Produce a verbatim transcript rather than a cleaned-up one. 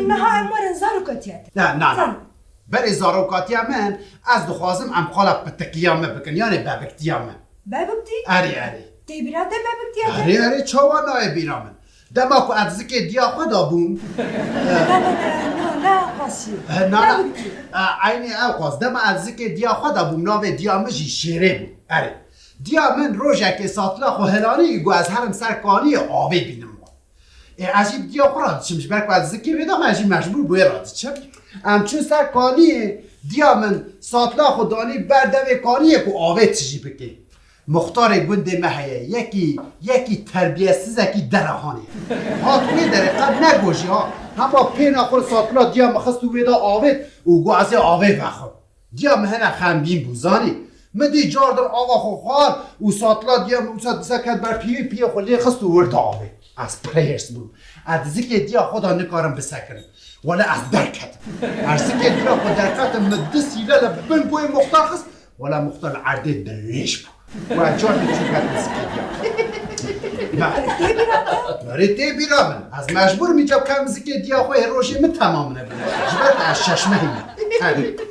Niha em werin zarokatiya te. Na, na, na. Berê zarokatiya min, ez dixwazim em qala pitikiya me bikin, yanê bebiktiya me. Bebikti? Erê, erê. Tê bîra te bebiktiya te? Erê, erê, çawa nayê bîra min? Dema ku ez zikê diya xwe de bûm. Na, na, na, na, na, qasî. Eh, na, na. Eh, eynî ew qas. Dema ez zikê diya xwe de bûm, navê diya min jî Şêrê bû. Erê. Diya min rojekê satila xwe hilanî, got ez herim ser kaniyê avê bînim. Ê, ez jî bi diya xwe re diçim, ji ber ku ez zikê wê de me, ez jî mecbûr bi wê re diçim. Em çûn ser kaniyê, diya min satila xwe danî ber devê kaniyê ku avê tijî bike. Muxtarê gundê me heye, yekî, yekî terbiyesizekî derehanê. Hat wê derê qet negojî ha. Hema pêna xwe satila diya min xist û wê de avêt û got ez ê avê vexwim. Diya min hene xembîn bû, zanî. Min dî cardin ava xwe xwar û satila diya min wisa disa ket ber pîvî piyê xwe lê xist û wir da avê. Ez pir hêrs bûm. Ez zikê diya xwe de nikarim bisekirim. Wele ez derketim. Ez zikê diya xwe derketim, min du sîle li bin goyê muxtar xist. Wele muxtar li erdê dirêj bû. Û ez cardin çû ketim zikê diya xwe. Erê tê bîra min. Ez mecbûr im îca bikem zikê diya xwe, ê rojê min temamine bû. Ji ber ku ez şeşmehî me. Hadi.